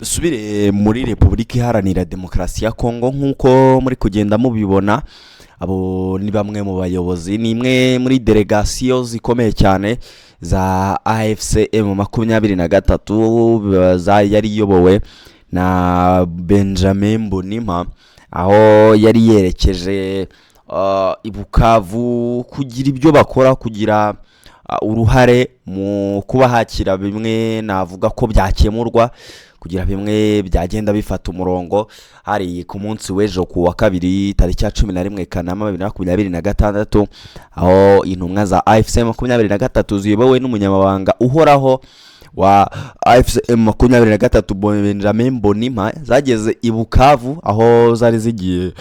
Dusubire muri Repubulika Iharanira Demokarasi ya Kongo. Nk'uko muri kugenda mubibona, abo ni bamwe mu bayobozi, ni imwe muri delegasiyo zikomeye cyane za AFC M23 yari iyobowe na Benjamin Mbonimpa, aho yari yerekeje i Bukavu kugira ibyo bakora, kugira uruhare mu kuba hakira bimwe navuga ko byakemurwa, kugira bimwe byagenda bifata umurongo. Hari ku munsi w'ejo ku wa kabiri, tariki ya 11 Kanama 2026, aho intumwa za AFC 23 ziyobowe n'umunyamabanga uhoraho wa AFC 23 Benjamin Mbonimpa zageze i Bukavu, aho zari zigiye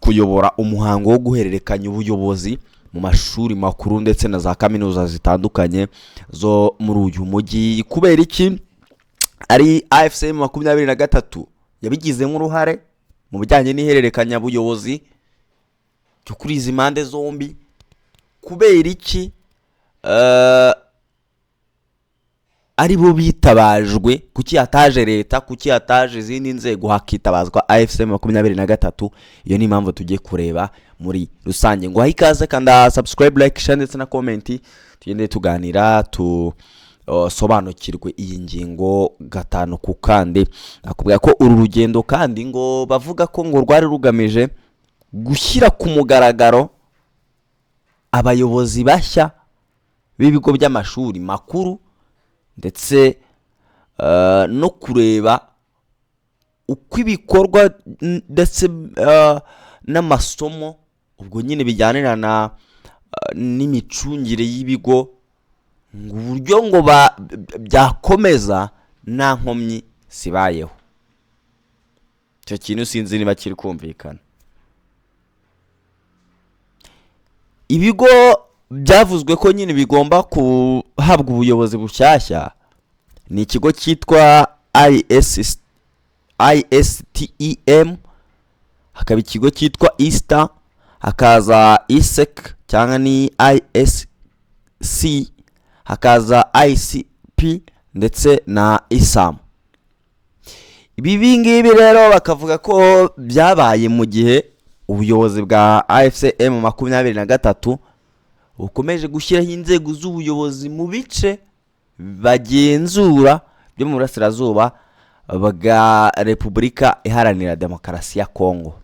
kuyobora umuhango wo guhererekanya ubuyobozi mu mashuri makuru ndetse na za kaminuza zitandukanye zo muri uyu mujyi. Kubera iki ari AFC 23 yabigizemo uruhare mu bijyanye n'ihererekanyabuyobozi cyo kuri izi mpande zombi? Kubera iki ari bo bitabajwe? Kuki hataje leta? Kuki hataje izindi nzego hakitabazwa AFC 23? Iyo ni impamvu tugiye kureba muri rusange. Ngo ikaze, kanda subscribe, like, share ndetse na comment, tugende tuganira tusobanukirwe iyi ngingo gatanu ku kandi. Nakubwira ko uru rugendo kandi ngo bavuga ko ngo rwari rugamije gushyira ku mugaragaro abayobozi bashya b'ibigo by'amashuri makuru, ndetse no kureba uko ibikorwa ndetse n'amasomo ubwo nyine bijyanirana n'imicungire y'ibigo, ngo uburyo ngo byakomeza nta nkomyi zibayeho. Icyo kintu sinzi niba kiri kumvikana. Ibigo byavuzwe ko nyine bigomba guhabwa ubuyobozi bushyashya ni ikigo cyitwa ISTEM, hakaba ikigo cyitwa ISTA, hakaza ISEC cyangwa ni ISC, hakaza ICP ndetse na ISAM. Ibi ngibi rero bakavuga ko byabaye mu gihe ubuyobozi bwa AFC M23 bukomeje gushyiraho inzego z'ubuyobozi mu bice bagenzura byo mu burasirazuba bwa Repubulika Iharanira Demokarasi ya Kongo.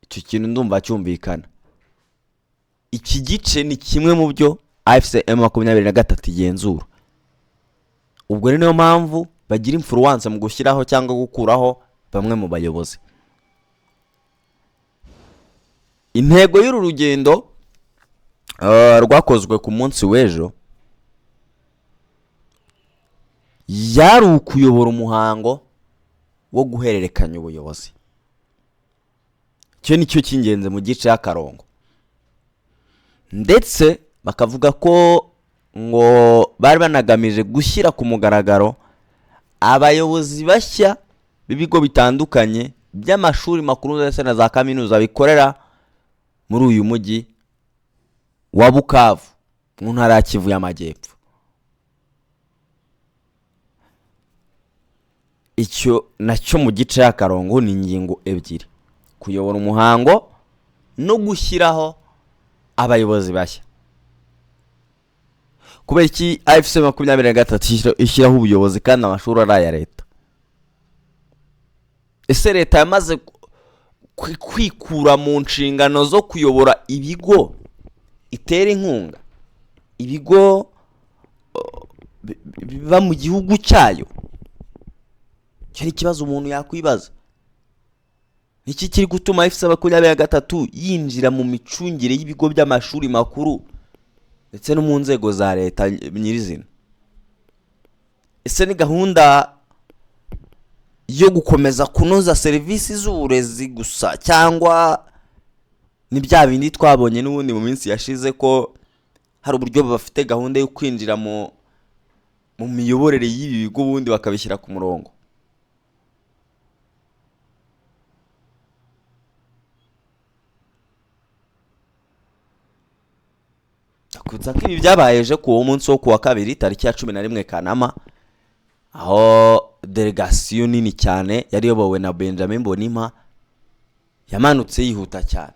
Icyo kintu ndumva cyumvikana. Iki gice ni kimwe mu byo AFC M23 igenzura. Ubwo ni niyo mpamvu bagira influence mu gushyiraho cyangwa gukuraho bamwe mu bayobozi. Intego y'uru rugendo rwakozwe ku munsi w'ejo yari ukuyobora umuhango wo guhererekanya ubuyobozi. Icyo ni cyo cy'ingenzi mu gice y'akarongo. Ndetse bakavuga ko ngo bari banagamije gushyira ku mugaragaro abayobozi bashya b'ibigo bitandukanye by'amashuri makuru ndetse na za kaminuza bikorera muri uyu mujyi wa Bukavu mu ntara ya Kivu y'Amajyepfo. Icyo nacyo mu gice y'akarongo ni ingingo ebyiri: kuyobora umuhango no gushyiraho abayobozi bashya. Kubera iki AFC 23 ishyiraho ubuyobozi kandi amashuri ari aya leta? Ese leta yamaze kwikura mu nshingano zo kuyobora ibigo itera inkunga, ibigo biba mu gihugu cyayo? Icyo ni ikibazo umuntu yakwibaza. Iki kiri gutuma AFC 23 yinjira mu micungire y'ibigo by'amashuri makuru ndetse no mu nzego za leta nyirizina? Ese ni gahunda yo gukomeza kunoza serivisi z'uburezi gusa, cyangwa ni bya bindi twabonye n'ubundi mu minsi yashize ko hari uburyo bafite gahunda yo kwinjira mu miyoborere y'ibi bigo ubundi bakabishyira ku murongo? Ndakwibutsa ko ibi byabaye ejo ku munsi wo kuwa kabiri, tariki ya 11 Kanama. Aho delegasiyo nini cyane yari iyobowe na Benjamin Mbonimpa yamanutse yihuta cyane.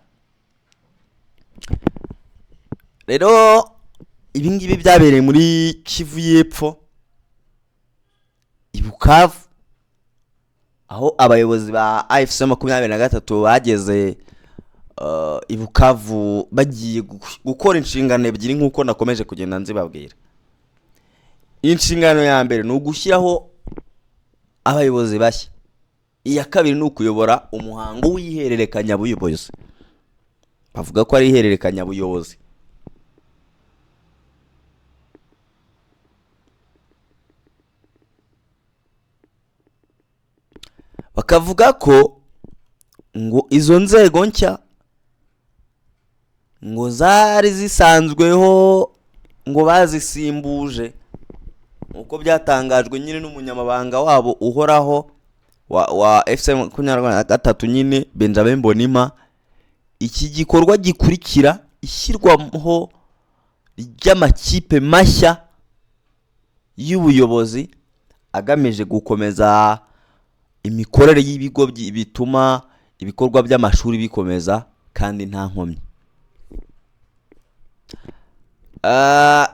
Rero ibi ngibi byabereye muri Kivu y'Epfo, i Bukavu, aho abayobozi ba AFC 23 bageze i Bukavu bagiye gukora inshingano ebyiri nk'uko nakomeje kugenda nzibabwira. Inshingano ya mbere ni ugushyiraho abayobozi bashya, iya kabiri ni ukuyobora umuhango w'ihererekanyabuyobozi. Bavuga ko ari ihererekanyabuyobozi. Bakavuga ko ngo izo nzego nshya ngo zari zisanzweho ngo bazisimbuje, uko byatangajwe nyine n'umunyamabanga wabo uhoraho wa FC 23 nyine Benjamin Mbonimpa. Iki gikorwa gikurikira ishyirwaho ry'amakipe mashya y'ubuyobozi agamije gukomeza imikorere y'ibigo bituma ibikorwa by'amashuri bikomeza kandi nta nkomyi.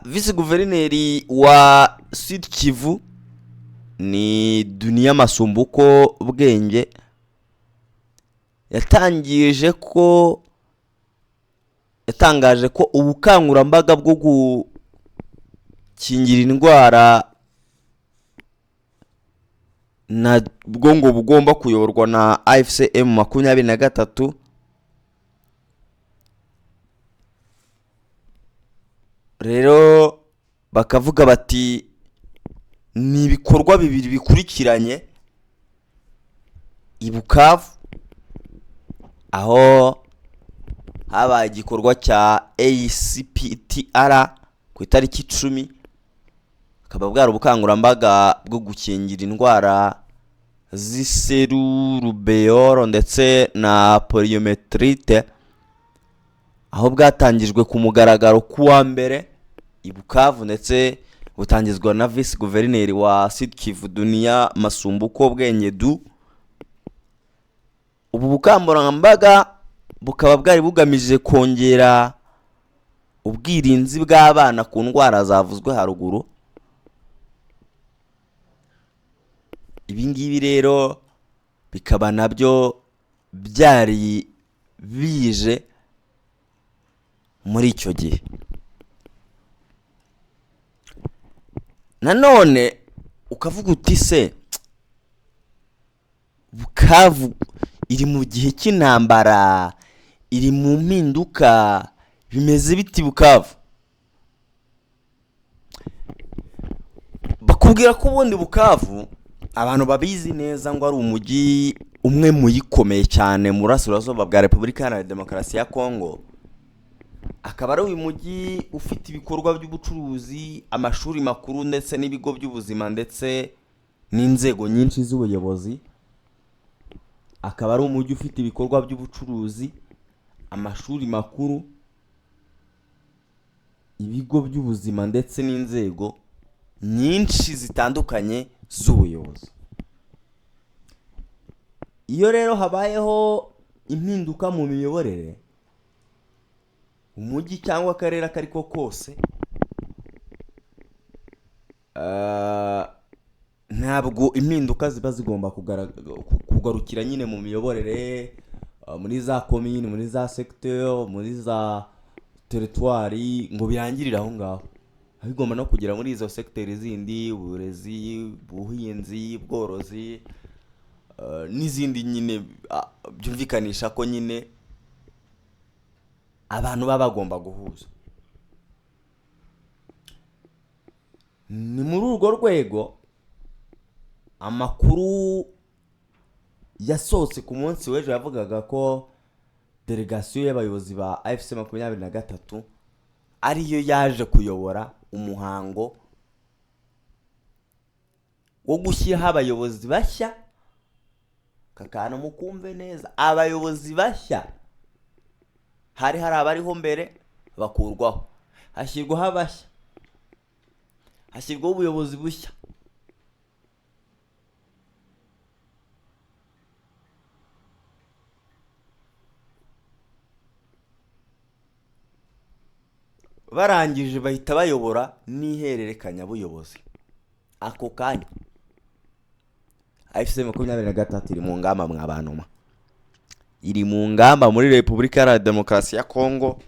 Visi guverineri wa Sud Kivu ni Dunia Masumbuko Bwenge yatangaje ko ubukangurambaga bwo gukingira indwara nabwo ngo bugomba kuyoborwa na AFC M23. Rero bakavuga bati ni ibikorwa bibiri bikurikiranye i Bukavu, aho habaye igikorwa cya ACPTR ku itariki 10, akaba bwari ubukangurambaga bwo gukingira indwara z'iseru, rubeyoro ndetse na poliometrite, aho bwatangijwe ku mugaragaro ku wa mbere i Bukavu, ndetse butangizwa na visi guverineri wa Sud Kivu Dunia Masumbuko Bwenge du. Ubu bukangurambaga bukaba bwari bugamije kongera ubwirinzi bw'abana ku ndwara zavuzwe haruguru. Ibi ngibi rero bikaba nabyo byari bije muri icyo gihe. Nanone ukavuga uti se Bukavu iri mu gihe cy'intambara, iri mu mpinduka, bimeze biti Bukavu? Bakubwira ko ubundi Bukavu abantu babizi neza ngo ari umujyi umwe muyikomeye cyane mu burasirazuba bwa Repubulika Iharanira Demokarasi ya Kongo, akaba ari uyu mujyi ufite ibikorwa by'ubucuruzi, amashuri makuru ndetse n'ibigo by'ubuzima ndetse n'inzego nyinshi z'ubuyobozi. Akaba ari umujyi ufite ibikorwa by'ubucuruzi, amashuri makuru, ibigo by'ubuzima ndetse n'inzego nyinshi zitandukanye z'ubuyobozi. Iyo rero habayeho impinduka mu miyoborere, umujyi cyangwa akarere ako ariko kose, ntabwo impinduka ziba zigomba kugarukira nyine mu miyoborere, muri za komini, muri za secteur, muri za teritwari, ngo birangirire aho ngaho. Bigomba no kugera muri izo secteur zindi, uburezi, ubuhinzi, ubworozi, n'izindi nyine, byumvikanisha ko nyine abantu baba bagomba guhuza. Ni muri urwo rwego amakuru yasohotse ku munsi w'ejo yavugaga ko delegasiyo y'abayobozi ba AFC 23 ariyo yaje kuyobora umuhango wo gushyiraho abayobozi bashya. Kakana mukumve neza, abayobozi bashya hari abariho mbere bakurwaho, hashyirwaho abashya, hashyirwaho ubuyobozi bushya. Barangije bahita bayobora n'ihererekanyabuyobozi ako kanya. AFC 23 iri mu ngamba, mwabanuma, iri mu ngamba muri Repubulika Iharanira Demokarasi ya Kongo.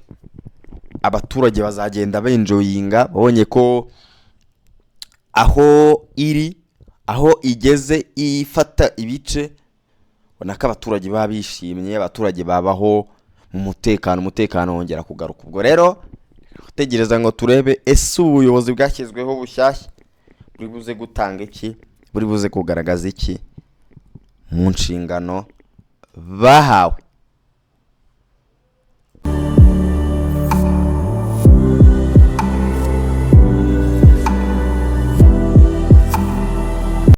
Abaturage bazagenda benjoyinga babonye ko aho iri, aho igeze ifata ibice, ubona ko abaturage baba bishimye, abaturage babaho mu mutekano, umutekano wongera kugaruka. Ubwo rero gutegereza ngo turebe ese ubuyobozi bwashyizweho bushyashya buri buze gutanga iki, buri buze kugaragaza iki mu nshingano bahawe.